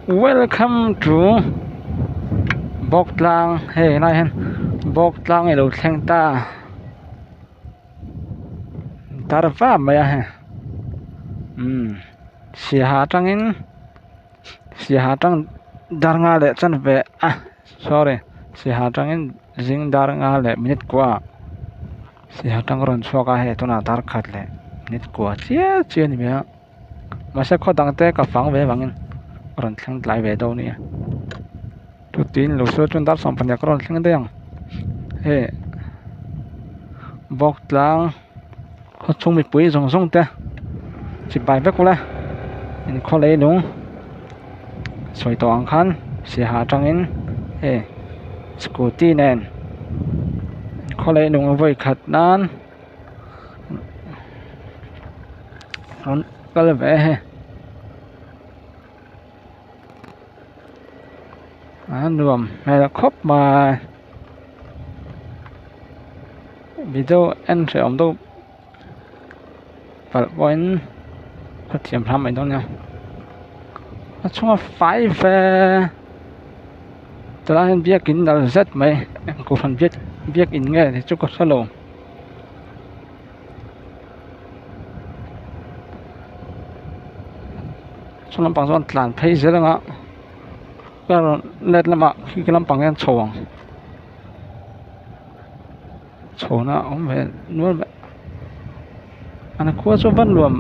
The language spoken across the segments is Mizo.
Welcome to Bawktlang hei helai hian Bawktlang ilo thleng ta tar vap mai a hei umm Siaha atangin Siaha atang dar nga leh chanve a sorry Siaha atangin zing dar nga leh minute kua Siaha atang a rawn chhuak a hei tunah dar khat leh minute kua chiah chiah a ni mai a. Mahse khaw dang te ka fang ve vangin a rawn thleng tlai ve dawn nia chutin lo sawi chuan dar 12 ka rawn thleng daih ang hei bawk tlang khaw chhung mipui zawng zawng te chibai vek ula inkhaw leilung sawi tawh ang khan siaha atangin hei scooty nen inkhaw leilung vawi khat nan. Rawn kal ve hei a nuam hmel khawp mai video en hreh awm deuh palh pawhin ka thiam hram mai dawn nia a chhunga fai ve tunah hian biakin dal zet mai kohhran biak biakin nge tih chu ka hre lo. Saw lampang chuan tlan phei zel ang a ka rawn let lamah khi lampang hian chho ang chhawna a awm ve nual mai an khua chu va nuam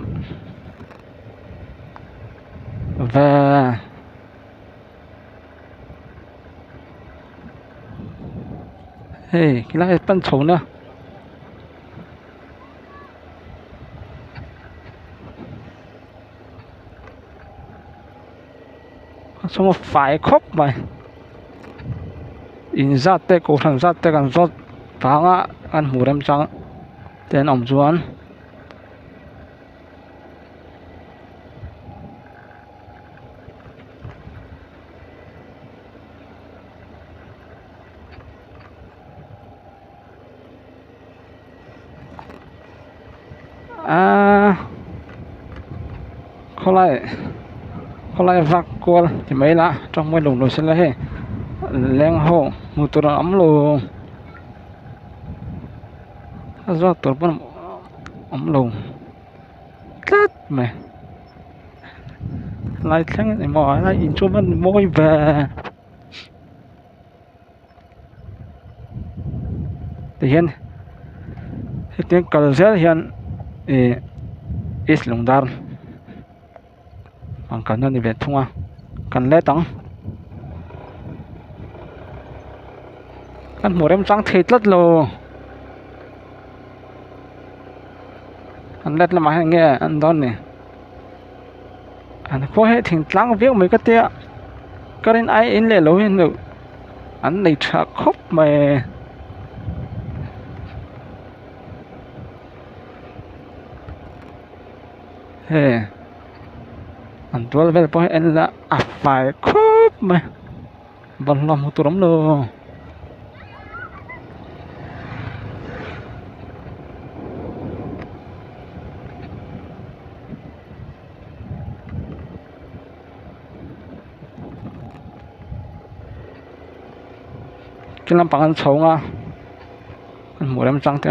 ve. Hei helai pan chho na a chhunga fai khawp mai in zat te kohhran zat te kan zawt vang a kan hmuh remchang te an awm chuan. Aaa khawlai khawlai vak kual ti mai ila tawng mawi lo lo sela hei leng ho hmuh tur an awm lo a zawt tur pawn awm lo tlat mai. Lai thleng a ni maw helai in chu a van mawi ve tihian hetiang kal zel hian ih east lungdar ang kalna a ni ve thung a kan let ang kan hmuh remchang thei tlat lo an let lamah hian enge an dawn ni. An khua hi thingtlang viau mai ka tia ka rin ai in leh lo hian an nei tha khawp mai. Hei an tual vel pawh hi en ila a fai khawp mai bawlhhlawh hmuh tur a awm lo. Khi lampang an chho ang a an hmuh remchang te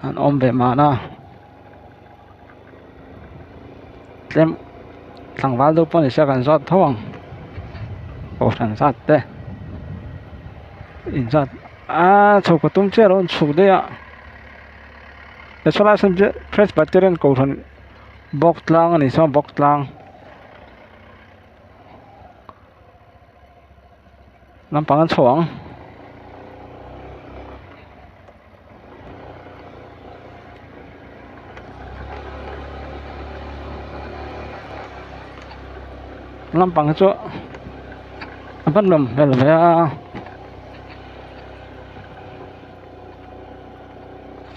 an awm ve mahna tlem tlangval deuh pawh ni se kan zawt tho ang kohhran zat te inzat aaa chho ka tum chiah lo an chhuk daih a. He saw lai sawn Presbyterian kohhran bawk tlang a ni sawn bawk tlang lampang an chho ang. Lampang hi chu a va nuam hmel ve a.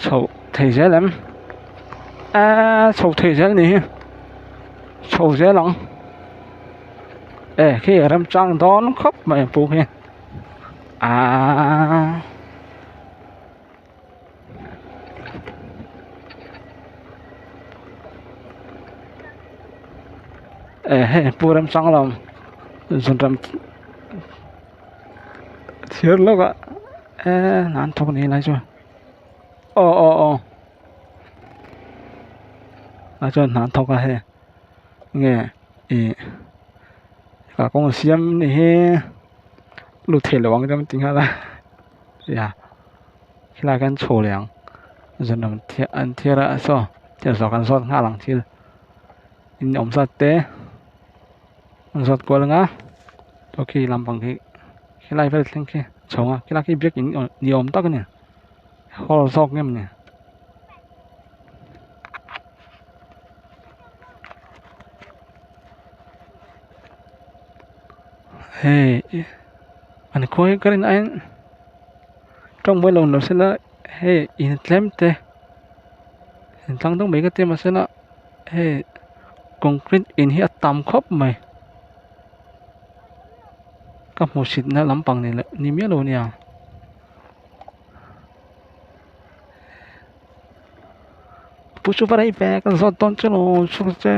Chho thei zel em eee chho thei zel ni hi chho zel ang e khi remchang dawn khawp mai ang pu khi aaa e hei pu remchang lo. Zunram thir lawkah eee hna an thawk a ni lai chuan aw aw aw ah chuan hna an thawk a hei nge ih kalkawng a siam ni hi lut theih loh ang ti nghal a ya helaiah hian chho leh ang zunram an thiar a saw thil zawh kan zawt nghal ang thil in awm zat te. An zawt kual anga chaw khi lampang khi helai vel thleng khi chho a khilai khi biakin ni awm tak a ni hall zawk nge mawni. Hei an khawi ka rin aiin tawng mawi lo ni lo sela hei in tlem te in tlang deuh mai ka ti a mahsela. Hei concrete in hi a tam khawp mai ka hmuhsit na lampang ni loh ni miah lo ania pu chu va rei ve ka zawt dawn che lo chhuk che.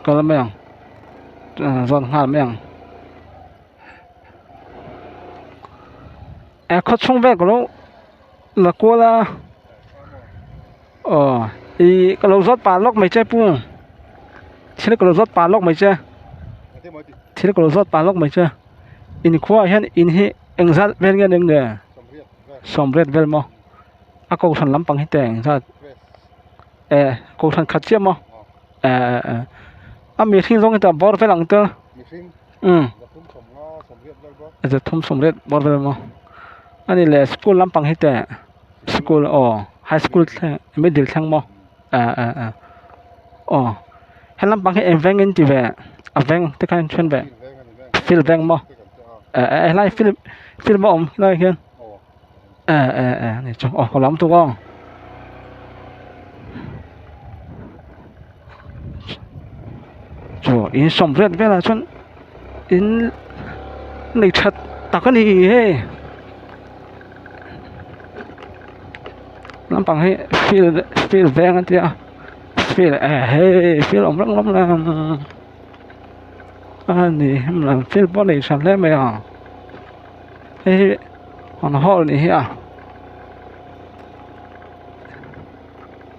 Kal mai ang zawt nghal mai ang eh khaw chhung vel ka lo la kual a aw ih ka lo zawt pah lawk mai che pu thil ka lo zawt pah lawk mai che thil ka lo zawt pah lawk mai che inkhua ah hian in hi engzat vel nge eng nge. Sawmriat vel maw a kohhran lampang hi teng zat eh kohhran khat chiah maw eh eh eh a mihring zawng hi tah bawr vel ang tel umm zathum sawmriat bawr vel maw ani leh school lampang hi teh school aw high school thleng middle thleng maw eh eh eh aw he lampang hi eng veng in ti ve a veng te khan in then ve field veng maw eh eh helai field field a awm helai hian eh eh eh ani chu aw ka lam tuk aw chu in sawm vel velah chuan in nei that tak a ni hei lampang hi field field veng an tia field eh hei field awm reng rawng reng. A ni hemi field pawh a nei tha hle mai a hei hi an hall ni hi a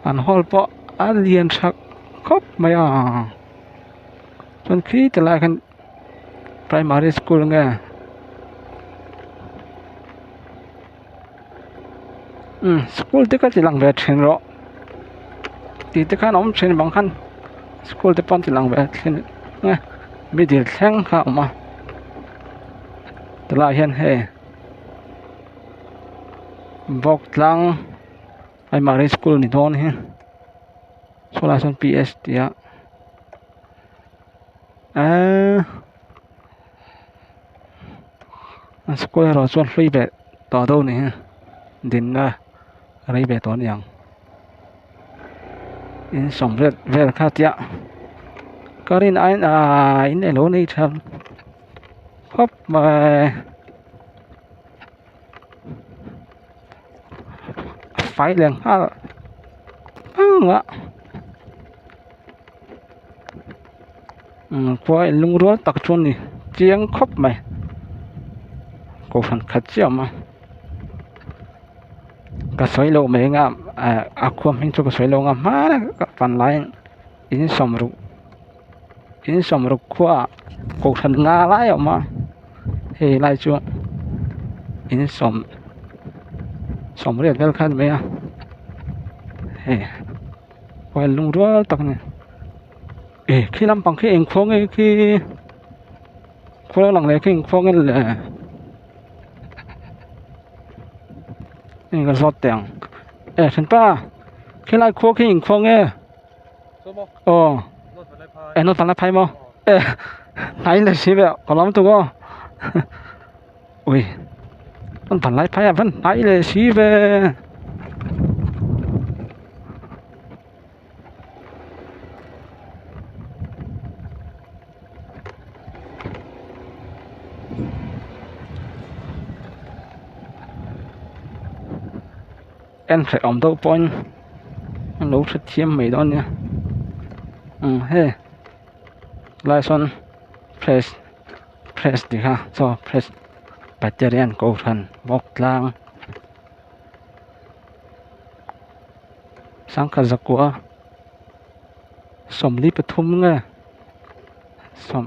an hall pawh a lian tha khawp mai a chuan khi ti laiah khian primary school nge umm school te kha ti lang ve thin rawh tih te khan a awm thin vang khan school te pawh an ti lang ve thin nge middle thleng kha a awm a tilaiah hian hei bawk tlang primary school ni dawn hi saw lai sawn p s tih a eee. An school erawh chuan hlui ve tawh deuh a ni hi dinna rei ve tawh a ni ang in sawm vel vel kha tia ka rin aiin ahh in elo nei tha khawp mai a fai leh nghal ang a umm khua in lungrual tak chu a ni chiang khawp mai kohhran khat chiah a awm a ka sawi loh mai anga eh a khua hming chu ka sawi lo anga hmanah ka pan laiin in sawmruk in sawmruk khuaah kohhran nga lai a awm a hei lai chu in sawm sawmriat vel kha a ni mai a hei huan lungrual tak a ni. Eh khi lampang khi eng khuang nge khi khaw lang leh khi eng khuang nge le eng ka zawt teh ang eh thenpa khi lai khua khi eng khuang nge aw eh nawt van lai phai maw eh hnai le si ve ka lam tuk aw ui nawt van lai phai ah van hnai le si ve. en hreh awm deuh pawhin an lo hrethiam mai dawn nia umm hei lai sawn press press tih kha chaw press Presbyterian kohhran bawk tlang sangkhat zakua 43 nge sawm.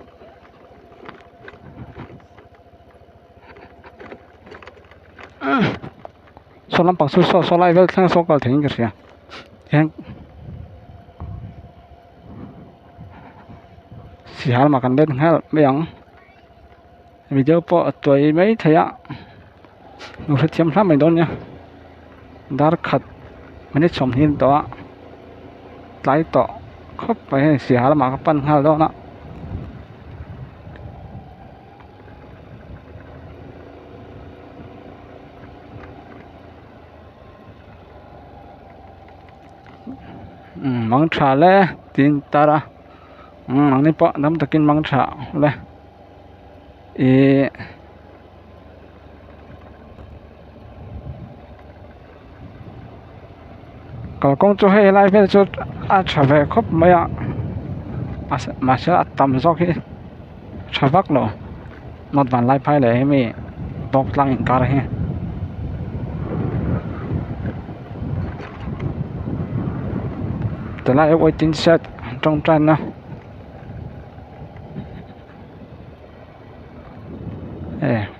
Saw lampang chu saw saw lai vel thleng saw kal theiin ka hria hian sihal mah kan let nghal mai ang video pawh a tuai mai thei a lo hrethiam hram mai dawn nia dar khat minute 20 a ni tawh a tlai tawh khawp mai hei sihal lamah ka pan nghal dawn a. Umm mang tha le tiin tar a umm nangni pawh dam takin mang tha le ihh kalkawng chu hei lai vel chu a tha ve khawp mai a mahse a tam zawk hi tha vak lo nawt van lai phai leh hemi bawk tlang inkar hi. Tilai waiting shed tawngtai na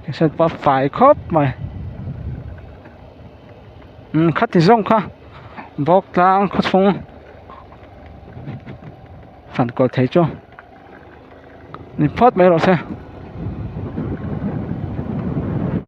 e shed pawh a fai khawp mai umm khati zawng kha bawk tlang khawchhung fan kawl thei chu ni phawt mai rawh se.